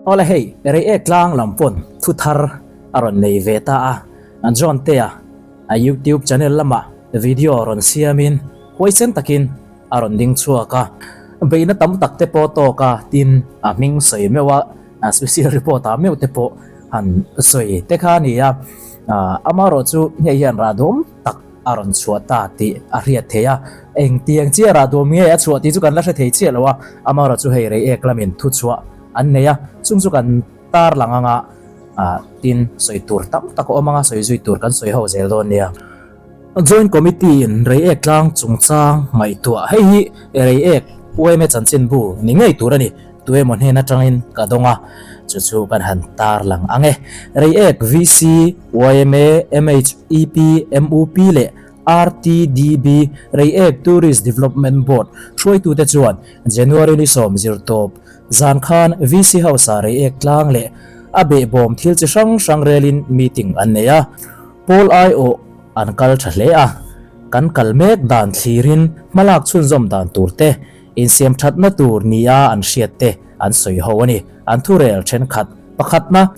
Awle hei, Reiek tlang lam pawn thu thar a rawn nei ve ta a, John Tea a YouTube channel lamah video rawn siamin huaisen takin a rawn ding chhuak a, beihna tam tak te pawh tawk a, tin a hming sawi meuh a, special report ah meuh te pawh han sawi te kha a ni a, amaherawh chu hei hian rah duam tak a rawn chhuah ta tih a hriat theih a, engtiang chiah rah duam nge a chhuah tih chu kan la hre thei chiah lo a, amaherawh chu hei Reiek lamin thu chhuah an nei a, chung chu kan tar lang anga tin sawi tur tam tak a awm anga sawi zui tur kan sawi ho zel dawn nia. Joint Committee in Reiek tlang chungchang ngaihtuah hei hi Reiek UMA chanchinbu ni ngei tur a ni, tuemaw hnen atangin ka dawng a, chu chu kan han tar lang ang e. Reiek VC, yma, MHEP, MUP leh RTDB, Reiek Tourist Development Board, hruaitute chuan January ni 10 zirtawp zan khan VC House-ah Reiek tlang leh a behbawm thil chi hrang hrang relin meeting an nei a. Pawl aiawh an kal tha hle a, kan kal mek dan thlirin hmalak chhunzawm dan tur te, insiam thatna tur nia an hriat te an sawi ho a ni. An thurel thenkhat pakhatna,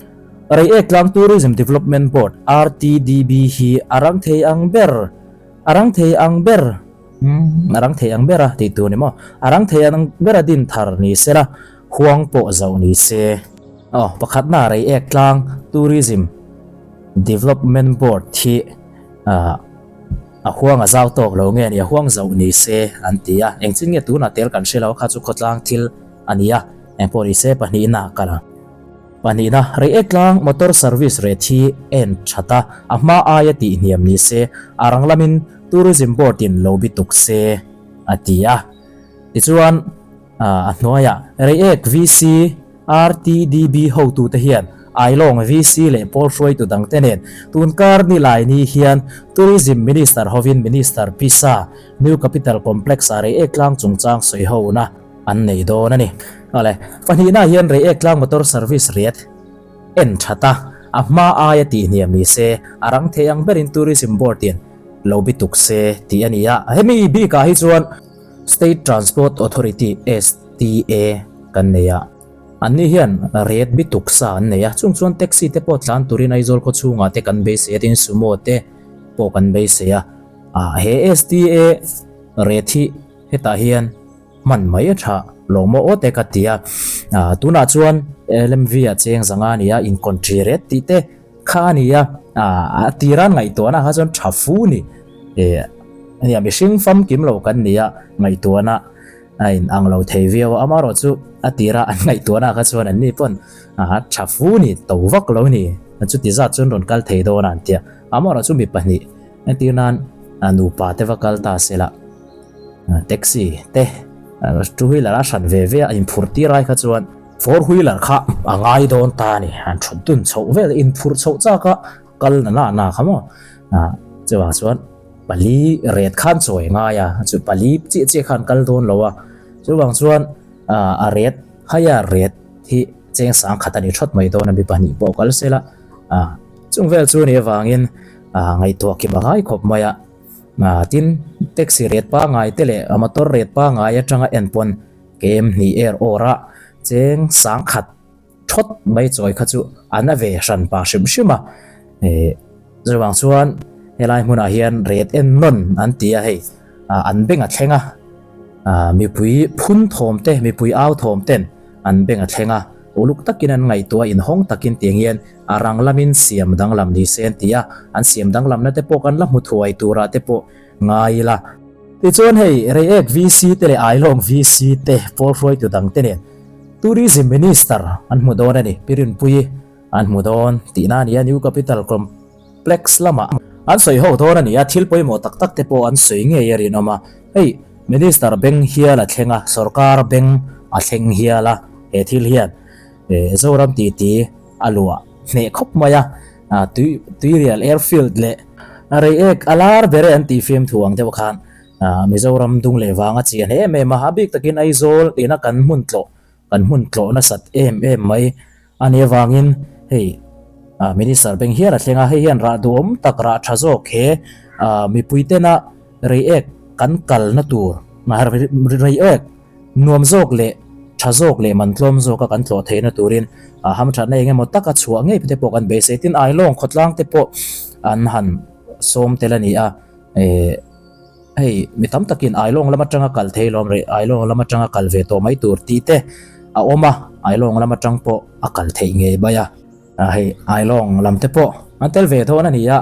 Reiek Tlang Tourism Development Board, RTDB, hi a rang thei ang ber, a rang thei ang ber, a rang thei ang bera tih tur ni maw? A rang thei ang bera din thar ni sela, huang pawh zauh ni se. Aw, pakhatna Reiek Tlang Tourism. Development Board hi a huang a zau tawk lo nge ni, a huang zauh ni se an ti a, engchin nge tunah tel kan hre lo kha chu khawtlang thil a ni a, engpawh ni se pahnihna a kal ang. Pahnihna, Reiek tlang motor service rate hi en that a, a hma aia tih hniam ni se, a rang lamin Tourism Board in lo bi tuk se a ti a. Tichuan a hnuaiah Reiek VC, RTDB hotute hian Ailawng VC leh pawl hruaitu dangte nen tunkar nilai ni hian Tourism Minister hovin Minister Pisa New Capital Complex-ah Reiek tlang chungchang sawi hona an nei dawn a ni. Awle, pahnihna hian Reiek tlang motor service riat en that a, a hma aia tih hniam ni se, a rang thei ang berin Tourism Board-in lo bi tuk se tih a ni a. Hemi bikah hi chuan State Transport Authority, STA, kan nei a. Anni hian ret bi tuk sa an nei a, chung chuan taxi te pawh tlan turin Aizawl khaw chhungah te kan beisei a, tin sumo te pawh kan beisei a. Ah he STA ret hi hetah hian hman mai a tha lo maw aw te ka ti a. Ah tunah chuan LMV ah cheng zanga a ni a, in country ret tih te kha a ni a. Ah a tiran ngaihtuahna kha chuan tha fu ni. Eh ania mihring famkim lo kan ni a ngaihtuahna. A in ang lo thei viau a, amaherawh chu a tira an ngaihtuahna kha chuan an ni pawn a tha fu ni, to vak lo ni, chuti zat chuan rawn kal thei dawn a an tia. Amaherawh chu mi pahnih entir nan nupa te va kal ta se la, taxi te two wheeler a hran ve ve a inphurh tir ai kha chuan four wheeler kha a ngai dawn ta a ni, an thut dun chhoh vel inphurh chhoh chak a. Kal na na na kha maw chuvang chuan pali ret khan chawi ngai a chu pali chiah chiah khan kal dawn lo a chuvang chuan a ret higher ret hi cheng sang khat a ni thawt mai dawn a mi pahnih pawh kal sela chung vel chu ni avangin ngaihtuah kim a ngai khawp mai a tin taxi ret pangai te leh motor ret pangai atanga en pawn kem hnih er awr a cheng sang khat. Thawt mai chawi kha chu a na ve hran pa hrim hrim a, eh chuvang chuan helai hmunah hian ret en nawn an ti a hei an beng a thleng a, ah mipui phun thawm te mipui au thawm ten an beng a thleng a, uluk takin an ngaihtuah a inhawng takin tiang hian a rang lamin siam danglam ni se an ti a, an siam danglamna te pawh kan la hmu thuai turah te pawh ngai ila. Tichuan hei Reiek VC te leh Ailawng VC te pawl hruaitu dang te nen Tourism Minister an hmu dawn a ni, Pi Rinpuii an hmu dawn tihna a ni a, New Capital Complex lamah an sawi ho dawn a ni a, thil pawimawh tak tak te pawh an sawi ngei a rinawm a, hei Minister beng hial a thleng a, sorkar beng a thleng hial a, he thil hian Zoram titi a luah hneh khawp mai a, Tuirial Airfield leh Reiek a lar ber e an tih fimthu ang deuh khan Mizoram dung leh vang a chian em em a, a bik takin Aizawl ina kan hmun tlawh, kan hmun tlawh nasat em em mai a nih avangin hei Minister beng hial a thleng a, hei hian rah duhawm tak rah tha zawk he mipui tena Reiek kan kalna tur, Reiek nuam zawk leh. Tha zawk leh man tlawm zawka kan tlawh theihna turin hamthatna eng emaw taka chhuah ngei te pawh kan beisei. Tin, Ailawng khawtlang te pawh an han sawm tel a ni a, hei mi tam takin Ailawng lam atanga kal thei lawm rih, Ailawng lam atanga kal ve tawh mai tur tih te a awm a, Ailawng lam atang pawh a kal theih ngei mai a. Hei Ailawng lam te pawh an tel ve dawn a ni a,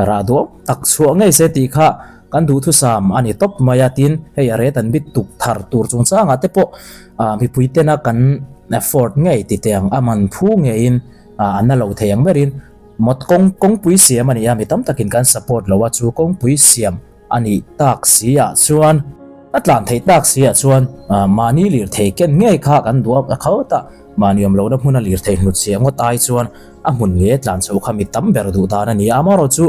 rah duam tak chhuah ngei se tih kha kan duhthusam a ni tawp mai a, tin hei a ret an bit tuk thar tur chungchangah te pawh mipui tena kan afford ngei ti teh ang a man phu ngeiin an la lo thei ang berin mawt kawng kawngpui siam a ni a, mi tam takin kan support lo a chu kawngpui siam A nih tak si ah chuan, a tlan theih tak si ah chuan mahni lirthei ken ngei kha kan duh a kho ta. Mahni awm lohna hmuna lirthei hnutchhiah ngawt ai chuan a hmun nge tlan chho kha mi tam ber duh dan a ni a. Amaherawh chu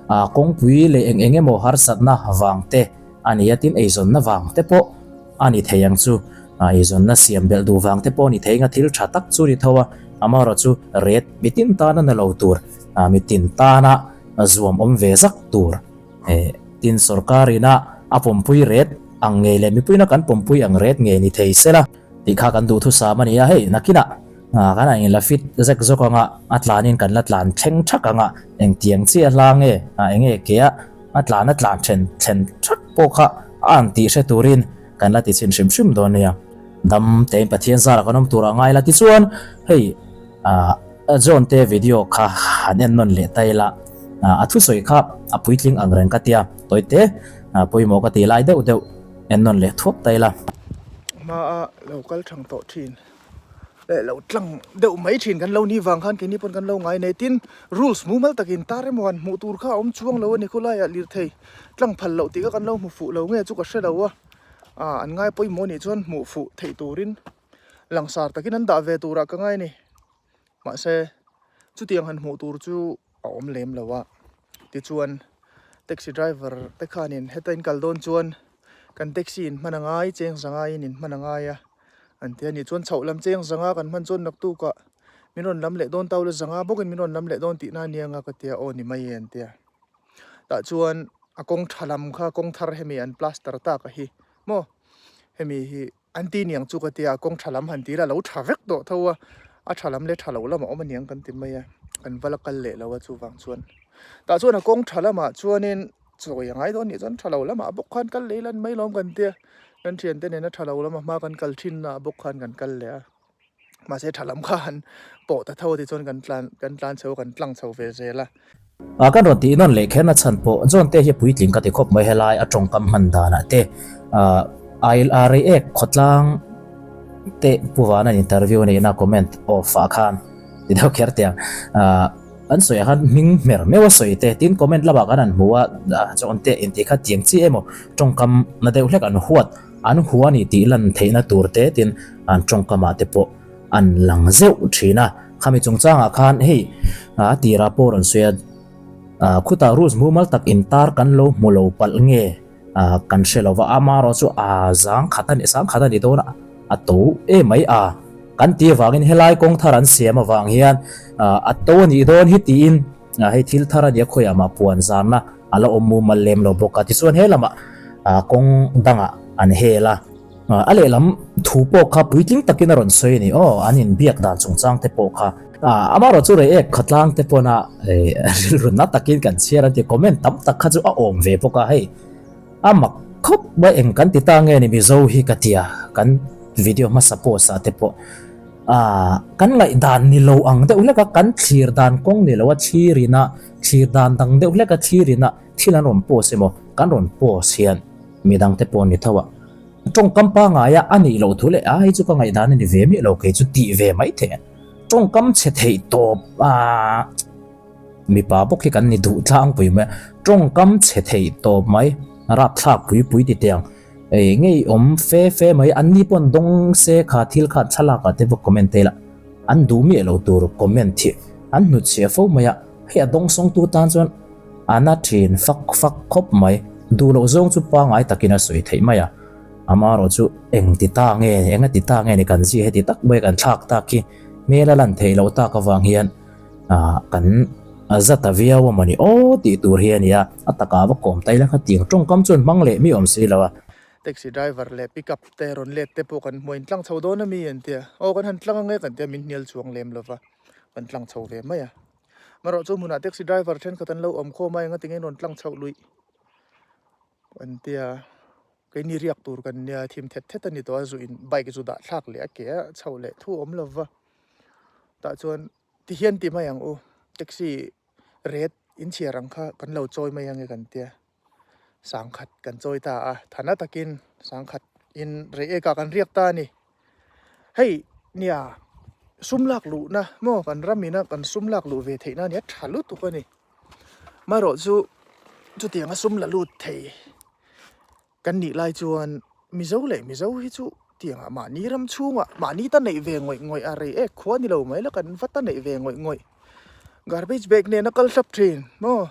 kawngpui leh eng eng emaw harsatna vang te a ni a, tin eizawnna vang te pawh a ni thei ang chu. Eizawnna siam belh duh vang te pawh a ni thei ang a, thil tha tak chu a ni tho a. Amaherawh chu ret mitin tana na lo tur, mitin tana zuam awm ve zak tur. Tin, sorkar ina a pawmpui ret ang ngei leh mipuina kan pawmpui ang ret ngei ni thei sela tih kha kan duhthusam a ni a, hei nakinah kan han inla fit zek zawk anga a tlanin kan la tlan thleng thak anga engtiang chiah hla nge enge ke a a tlan a tlan then thlen thak pawh kha a ang tih hre turin kan la ti chhin hrim hrim dawn nia. Dam tein Pathian zarah kan awm turah a ngai la tichuan hei. John te video kha han en nawn leh ta ila, a thusawi kha a puitling ang reng ka tia, tawite pawimawh ka ti lai deuh deuh en nawn leh thuak ta ila. Hma a lo kal thang tawh thin leh lo tlang deuh mai thin kan lo ni vang khan keini pawn kan lo ngai nei tin rules mumal takin tar emaw han hmuh tur kha a awm chuang lo a ni khawlaiah lirthei tlang phal loh tih kha kan lo hmu fuh lo nge chu ka hre lo a, an ngai pawimawh nih chuan hmuh fuh theih turin. Langsar takin an dah ve turah ka ngai a ni. Mahse, chutiang han hmuh tur chu a awm lem lo a. Tichuan, taxi driver te khanin heta in kal dawn chuan kan taxi in hman a ngai, cheng zangaiin in hman a ngai a an ti a nih chuan chhoh lam cheng zanga kan hman chuan naktukah min rawn lam leh dawn tau la zanga bawkin min rawn lam leh dawn tihna a nia nga ka ti a, aw ni mai e an ti a. Tah chuan a kawng tha lam kha kawng thar hemi an plaster tak a hi maw hemi hi. An ti niang chu ka tia, kawng tha lam han ti ila a lo tha vek tawh tho a, a tha lam leh tha lo lam a awm aniang kan ti mai a, kan va la kal leh lo a chuvang chuan. Tah chuan a kawng tha lamah chuanin chawi a ngai dawn nih chuan tha lo lamah bawk khan kal leh ila ni mai lawm kan tia, kan thiante nena tha lo lama hma kan kal thin naah bawk khan kan kal leh a. Mahse tha lam kha han pawh ta tho a tichuan kan tlan kan tlan chho a kan tlang chho ve zel a. A kan rawn tih nawn leh kher na chhan pawh John te hi a puitling ka ti khawp mai helai a tawngkam hman danah te a rei ek khawtlang te Pu Vana interview a neihna comment off ah khan ti deuh kher teh ang an sawi ah khan hming hmer meuh a sawi te tin comment lamah khan an hmu a John te intih kha tiang chi emaw tawngkam na deuh hlek an huat An hua ni tih lan theihna tur te tin an tawngkamah te pawh an lang zeuh thin a. Khami chungchangah khan hei a tirah pawh rawn sawi a, khutah rules mumal tak intar kan lo hmu lo palh nge kan hre lo va, amaherawh chu a zang khat a ni, sang khat a ni dawn a, a to em mai a kan tih avangin helai kawng thar an siam avang hian a to a nih dawn hi tiin hei thil thar a nia khawiah mah puan zarna a la awm mumal lem lo bawk a, tichuan he lamah kawng dangah an hel a, a lehlam thu pawh kha puitling takin a rawn sawi a ni aw, an inbiak dan chungchang te pawh kha amaherawh chu rei ek khatlang te pawna rilru na takin kan chhiar an ti comment tam tak kha chu a awm ve bawk a, hei a mak khawp mai eng kan ti ta nge ni Mizo hi ka tia kan video hmasa post ah te pawh kan ngaihdan ni lo ang deuh hlek a, kan thlir dan kawng ni lo a thlir ina. Thlir dan dang deuh hlek a thlir ina thil an rawn post emaw kan rawn post hian midang te pawh an ni tho a, tawngkam pangaia a nih loh thu leh a hei chu ka ngaihdan a ni ve miah lo kei chu tih ve mai theih a, tawngkam chhe theih tawp a mipa bawk hi kan ni duh tlangpui mai a, tawngkam chhe theih tawp mai rapthlak pui pui ti teh ang ei ngei awm fe fe mai an ni pawn dawng se kha thil kha thlalak ah te va comment te ila an duh miah lo tur comment hi an hnutchhiah fo mai a. Hei a dawngsawngtu tan chuan a na thin fak fak khawp mai. Duh loh zawng chu pangai takin a sawi theih mai a. Amaherawh chu eng ti ta nge, eng a ti ta nge ni kan zia heti tak mai kan thlak tak hi hmel a lan theih loh tak avang hian kan za ta viau a mawni aw tih tur hi a ni a. A takah va kawm ta ila khatiang tawngkam chuan hmang leh mi awm si lo a. Taxi driver leh pickup te rawn let te pawh kan hmu a, in tlang chho dawn ami an tia, aw kan han tlang ang e kan tia min hnial chuang lem lova kan tlang chho ve mai a. Amaherawhchu chu hmunah taxi driver thenkhat an lo awm khawm a enga tinge in rawn tlang chhoh luih an tia. Keini riak tur kan nia thim thet thet a ni tawh a, zu in bike zu dah thlak leh a ke a chhoh leh thu awm lo va, tah chuan ti hian ti mai ang u, taxi ret in chhiar ang kha kan lo chawi mai ang e kan tia, sangkhat kan chawi ta a, thana takin sangkhat in rei eka kan riak ta a ni. Hei nia sum lak luhna maw kan ram ina kan sum lak luh ve theihna nia tha lutuk a ni, marawh chu chutianga sum la lut thei. Kan nih lai chuan Mizo leh Mizo hi chu tiangah mahni ram chhungah mahni ta neih ve ngawih ngawih a rei ek khua ni lo mai la kan va ta neih ve ngawih ngawih. Garbage bag nen a kal thlap thin maw?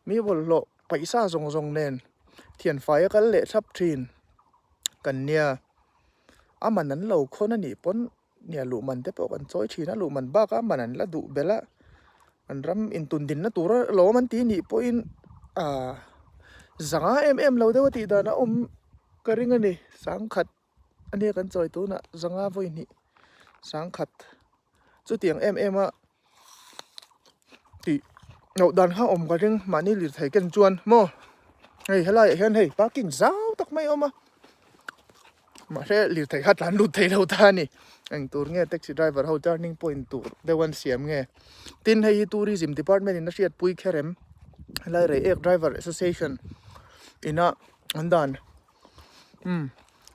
Mi bawlhhlawh paihsa zawng zawng nen thianfai a kal leh thlap thin kan nia. A man an lo khawn a nih pawn Nia luh man te pawh kan chawi thin a, luh man bakah man an la duh belh a, an ram intun dinna tur a lawm an tih nih pawhin aaa zanga em em lo deuh a tih dan a awm ka ring a ni, sangkhat a nia kan chawi tunah zanga vawi hnih sangkhat chutiang em em a tih loh dan kha awm ka ring mahni lirthei ken chuan maw hei helaiah hian hei parking zau tak mai a awm a mahse lirthei kha tlan lut thei lo ta a ni eng tur nge taxi driver ho turning point tur deuh an siam nge tin hei hi tourism department in a hriatpui kher em helai Reiek driver association ina an dan. Umm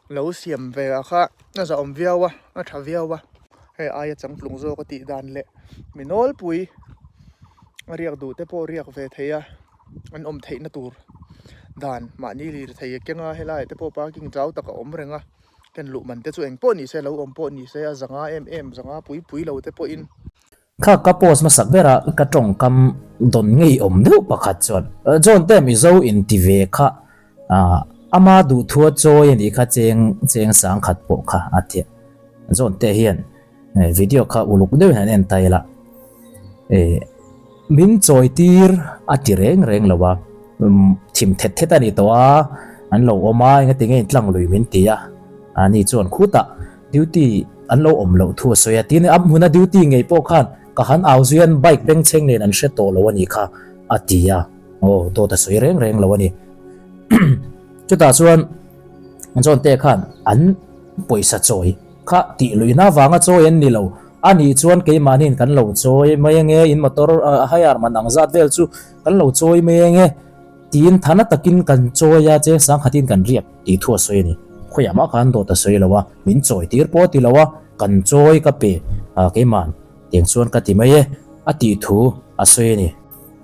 lo siam ve ah kha a zahawm viau a a tha viau a hei aia changtlung zawk a tih dan leh mi nawlpui a riak duh te pawh riak ve thei a an awm theih na tur dan mahni lirthei a keng a helaiah te pawh parking zau tak a awm reng a ken luh man te chu eng pawh ni se lo awm pawh ni se a zanga em em zanga pui pui lo te pawhin. Kha ka post hmasak bera ka tawngkam dawn ngeiawm deuh pakhat chuan John te Mizo inti ve kha ama duhthua chawi a nih kha cheng cheng sang khat pawh kha a tia. John te hian video kha uluk deuhin an en ta ila min chawi tir a ti reng reng lo a, thim thet thet a ni tawh a, an lo awm a engatinge intlang lui min ti a, ani chuan khutah Duty an lo awm loh thu a sawi a, tin a hmuna duty ngei pawh khan ka han au zui an bike bengchheng nen an hre tawh lo a nih kha a ti a, aw dawt a sawi reng reng lo a ni. Chutah chuan John te khan an pawisa chawi kha tih luihna avanga chawi an ni lo, a nih chuan keimahniin kan lo chawi mai ange, in motor hire man ang zat vel chu kan lo chawi mai ange. Tiin thana takin kan chawi a, cheng sangkhatin kan riak tih thu a sawi a ni. Khawiah mah khan dawt a sawi lo a, min chawi tir pawh a ti lo a, kan chawi ka pe a keiman tiang chuan ka ti mai e a tih thu a sawi a ni.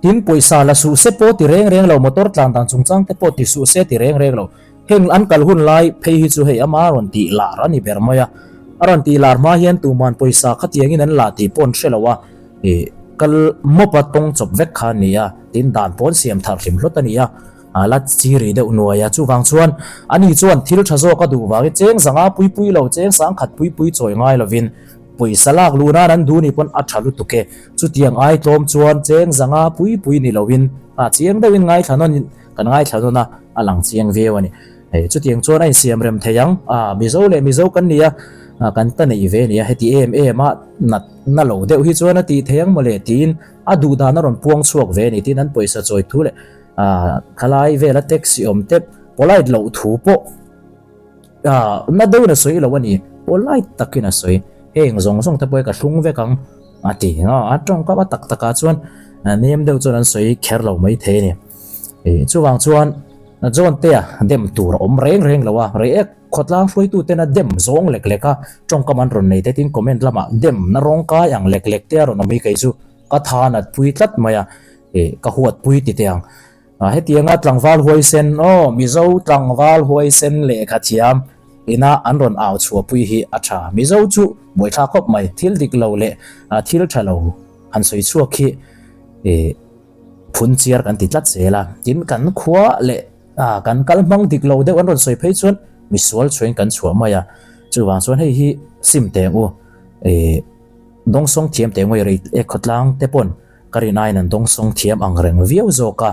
Tin, pawisa la suh se pawh ti reng reng lo, motor tlan dan chungchang te pawh ti suh se ti reng reng lo. Heng an kal hun lai phei hi chu hei ama rawn tih lar a ni ber mai a, a rawn tih lar hma hian tuman pawisa khatiangin an la tih pawh an hre lo a, ih kal mawp a tawng chawp vek kha a ni a, tin dan pawn siam thar hlim hlawt a ni a, a la chi ri deuh nuai a, chuvang chuan ani chuan thil tha zawk a duh vangin cheng zanga pui pui lo, cheng sang khat pui pui chawi ngai lovin pawisa lak luh nan an duh ni pawn a tha lutuk e, chutiang ai tlawm chuan cheng zanga pui pui ni lovin a chiang deuhin ngaithla nawn Kan ngaithla dawn a, a lang chiang viau a ni. Hei, chutiang chuan a insiam rem thei ang. Ah, Mizo leh Mizo kan ni a, kan ta neih ve a ni a, heti em em a nat na lo deuh hi chuan a tih thei ang mawle tiin a duh dan a rawn puang chhuak ve a ni tiin an pawisa chawi thu leh ah khalai vela taxi awm te polite loh thu pawh ah na deuhin a sawi lo a ni, polite takin a sawi. Heng zawng zawng te pawh hi ka thlung vek ang a ti a, a tawngkam a tak takah chuan nem deuh chuan an sawi kher lo maithei a ni. Chuvang chuan John tea dem tur a awm reng reng lo a, Reiek khawtlang hruaitu tena dem zawng lek lek a, tawngkam an rawn nei te tin comment lamah dem na rawngkai ang lek lek te a rawn awm hi kei chu ka tha nat pui tlat mai a, ka huat pui ti teh ang. Hetianga tlangval huaisen aw Mizo tlangval huaisen lehkha thiam ina an rawn au chhuah pui hi a tha. Mizo chu buaithlak khawp mai, thil dik lo leh thil tha lo han sawi chhuak hi Phun chiar kan ti tlat zel a, tin kan khua leh kan kal hmang dik lo deuh an rawn sawi phei chuan misual chhuain kan chhuah mai a, chuvang chuan hei hi sim teng u, ih dawngsawng thiam teng u rei e khawtlang te pawn ka rin aiin an dawngsawng thiam ang reng viau zawk a,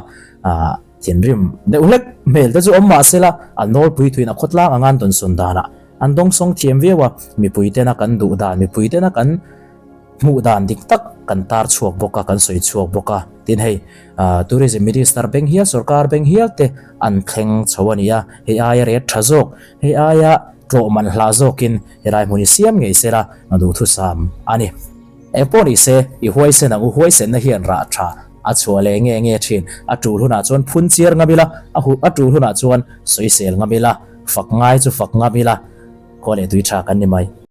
ah. Thinrim deuh hlek hmel te chu awm mah sela, a nawlpui thuin a khawtlang anga an dawnsawn danah an dawngsawng thiam viau a, mipui tena kan duh dan, mipui tena kan hmuh dan dik tak kan tar chhuak bawk a, kan sawi chhuak bawk a. Tin hei, Tourism Minister beng hial, sorkar beng hial te an thleng chho a ni a, hei aia ret tha zawk, hei aia tlawh man hlah zawkin helai hmun hi siam ngei sela duhthusam a ni. Eng pawh ni se, i huaisen ang u, huaisenna hian rah tha a chhuah leh nge nge thin. A tul hunah chuan phun chiar ngam ila, a huh a tul hunah chuan sawisel ngam ila, fak ngai chu fak ngam ila, khua leh tui tha kan ni mai.